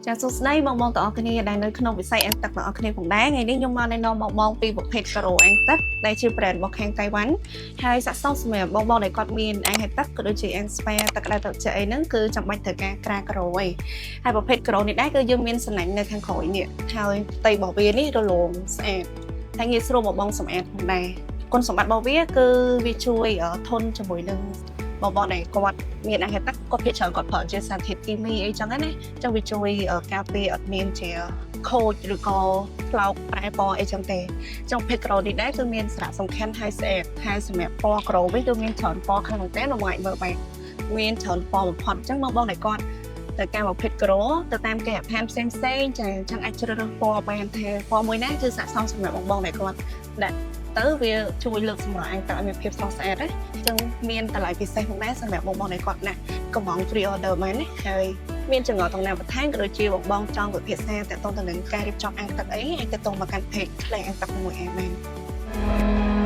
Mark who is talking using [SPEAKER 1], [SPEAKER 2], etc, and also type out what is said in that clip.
[SPEAKER 1] ចាសួស្តីបងបងទាំងអស់គ្នាដែលនៅក្នុងវិស័យអាងទឹកទាំងអស់គ្នាផងដែរថ្ងៃនេះខ្ញុំមកណែនាំបងបងពីប្រភេទការ៉ូអាងទឹកដែលជា brand របស់ខាងតៃវ៉ាន់ហើយស័ក្តិសមសម្រាប់បងបងដែលគាត់មានអាងហែលទឹកក៏ដូចជាអាង spa ទឹកក្តៅទឹកត្រជាក់អីហ្នឹងគឺចាំបាច់ត្រូវការក្រាការ៉ូឯងហើយប្រភេទការ៉ូនេះដែរគឺយើងមានសំណាញ់នៅខាងក្រោយនេះហើយផ្ទៃរបស់វានេះរលោងស្អាតហើយងាយស្រួលបងបងសម្អាតផងដែរគុណសម្បត្តិរបស់វាគឺវាជួយធន់ជាមួយនឹងបងបងដែលគាត់មានអាងហែលទឹកគាត់ភាគច្រើនគាត់ប្រើជាសារធាតុគីមីអីចឹងណា ចឹងវាជួយការពារអត់មានជាខូចឬក៏ផ្លោកប្រែពណ៌អីចឹងទេចឹងភេទក្រូនេះដែរគឺមានសារៈសំខាន់ហើយស្អាតហើយសម្រាប់ពណ៌ក្រូវិញគឺមានច្រើនពណ៌ខ្លាំងមែនទែនបងអាចមើលបានមានច្រើនពណ៌បំផុតចឹងបងបងដែលគាត់ទៅការប្រភេទក្រូទៅតាមគេហដ្ឋានផ្សេងផ្សេងចាចឹងអាចជ្រើសរើសពណ៌បានថាពណ៌មួយណាគឺស័ក្តិសមសម្រាប់បងបងដែលគាត់ដាក់ទៅវាជួយលើកសម្រស់អាងទឹកឲ្យមានភាពស្រស់ស្អាតណាចឹងមានតម្លៃពិសេសផងដែរសម្រាប់បងបងដែលគាត់ណាកំង pre order បានណាហើយ មានចម្ងល់ទាំងណាបន្ថែមក៏ដូចជាបងបងចង់ពិភាក្សាទាក់ទងទៅនឹងការរៀបចំអាងទឹកអីអាចទាក់ទងមកកាន់ page ក្លែងអាងទឹកមួយអាបាន។